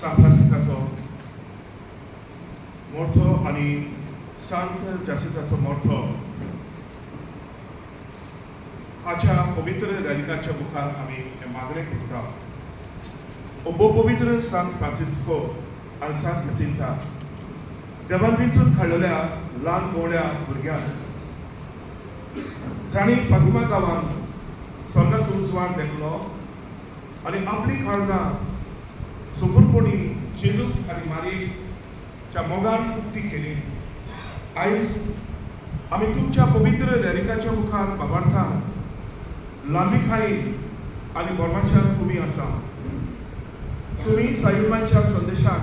सान फ्रांसिसाचो मोठो आनी सांत जासिताचो मोठो हाच्या पवित्र रेलिकाच्या मुखार आमी हें मागणें करता. ओ पवित्र सांत फ्रांसिस्को आनी सांत जासिंता, देवान विंचून काडलेल्या ल्हान मोवळ्या भुरग्यांक, जांणी फातिमा गांवान स्वर्गाचो उजवाड देखलो आनी आपली काळजां सोपूरपणी जेजूक आनी मारीच्या मोगान उक्ती केली, आयज आमी तुमच्या पवित्र रेलिकाच्या मुखार बाबार्थान लांबिकायेन आनी बोरमाच्यान उबी आसा. तुमी साईबाबांच्या संदेशाक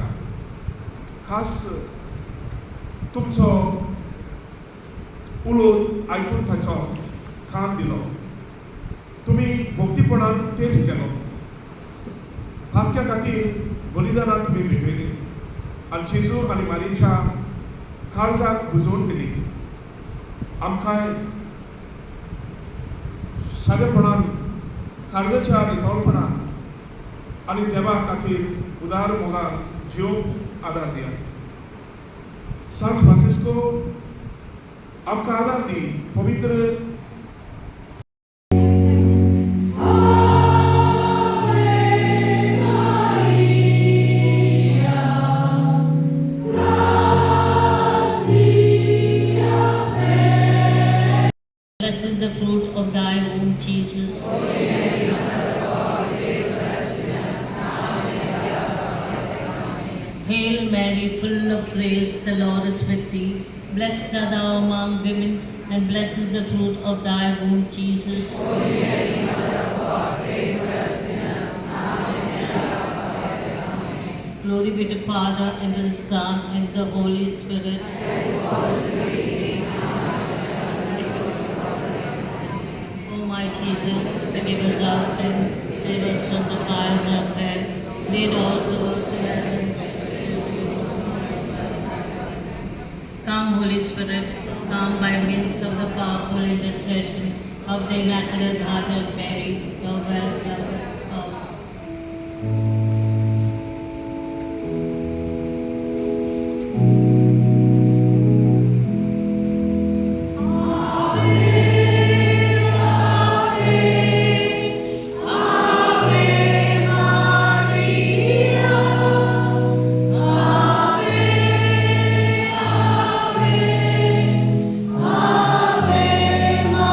खास तुमचो उलोवन आयकून ताचो कान दिलो. तुमी भक्तीपणान तेर्स केलो. पातक्या खातीर बलिदानां तुमी भेटयली आनी जेजू आनी मारीच्या काळजाक बुजोवन दिली. आमकांय सादेपणान, काळजाच्या नितळपणान आनी देवा खातीर उदार मोगान जिवंक आदार दिया. सांत फ्रांसिस्को, आमकां आदार दी. पवित्र Blessed is the fruit of thy womb, Jesus. Hail Mary, full of grace, the Lord is with thee. Blessed art thou among women, and blessed is the fruit of thy womb, Jesus. Glory be to Father, and to the Son, and to the Holy Spirit. O my Jesus, forgive us our sins, save us from the fires of hell, lead all souls to heaven. Come, Holy Spirit, come by means of the powerful intercession of the Immaculate Heart of Mary, your welcome.